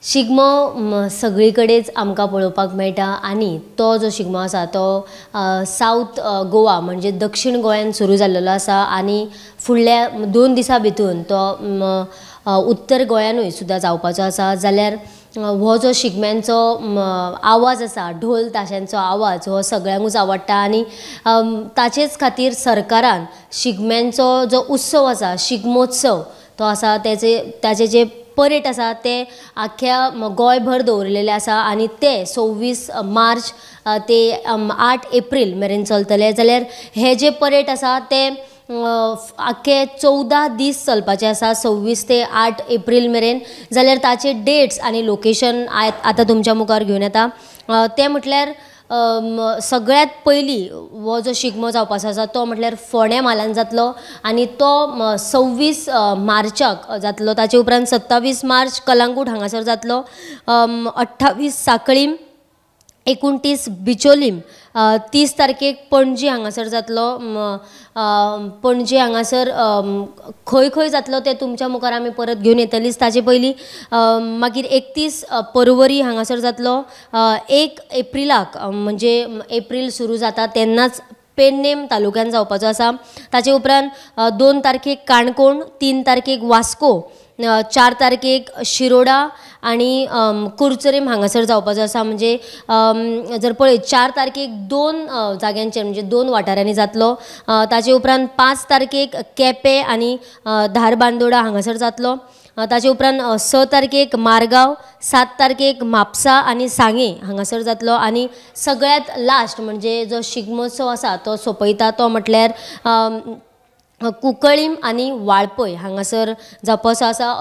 शिगमो सगळी कडेच आमकां पळोवपाक मेळटा आनी तो जो शिगमो आसा तो सावथ गोवा म्हणजे दक्षिण गोंयान सुरू जाल्लो आसा आनी फुडल्या 2 दिसां भितून तो उत्तर गोंयानूय सुद्दां जावपाचो आसा। जाल्यार हो जो शिगम्यांचो आवाज आसा, ढोल ताशांचो आवाज हो सगळ्यांकूच आवडटा आनी ताचेच खातीर सरकारान शिगम्यांचो जो उत्सव आसा, शिगमोत्सव तो आसा, ताचे जे परेड आसा ते आख्या गोंयभर दवरिल्ले आसा आनी ते 26 मार्च ते 8 एप्रील मेरेन चलतले। जाल्यार हे जे परेड आसा ते आख्खे 14 दीस चलपाचे आसा, 26 ते 8 एप्रील मेरेन। जाल्यार ताचे डेट्स आनी लोकेशन आतां तुमच्या मुखार घेवन येता। ते म्हटल्यार सगळ्यांत पयलीं हो जो शिगमो जावपाचो आसा तो म्हटल्यार फोंडें म्हालान जातलो आनी तो 26 मार्चाक जातलो। ताचे उपरांत 27 मार्च कलांगूट हांगासर जातलो, 28 सांखळीम, 29 बिचोलीम, 30 तारखेक पणजी हांगासर जातलो। पणजी हांगासर खंय खंय जातलो ते तुमच्या मुखार आमी परत घेवन येतलीच। ताचे पयलीं मागीर 31 परवरी हांगासर जातलो। 1 एप्रिलाक म्हणजे एप्रील सुरू जाता तेन्नाच पेडणेम तालुक्यान जावपाचो आसा। ताचे उपरांत 2 तारखेक काणकोण, 3 तारखेक वास्को, 4 तारखेक शिरोडा आनी कुर्चरीम हांगासर जावपाचो आसा। म्हणजे जर पळयत 4 तारखेक 2 जाग्यांचेर म्हणजे 2 वाठारांनी जातलो। ताचे उपरांत 5 तारखेक केपें आनी धारबांदोडा हांगासर जातलो। ताचे उपरांत 6 तारखेक मारगांव, 7 तारखेक म्हापसा आनी सांगें हांगासर जातलो। आनी सगळ्यांत लास्ट म्हणजे जो शिगमोत्सव आसा तो सोंपयता तो म्हटल्यार कुंकळीम आनी वाळपय हांगासर जावपाचो आसा।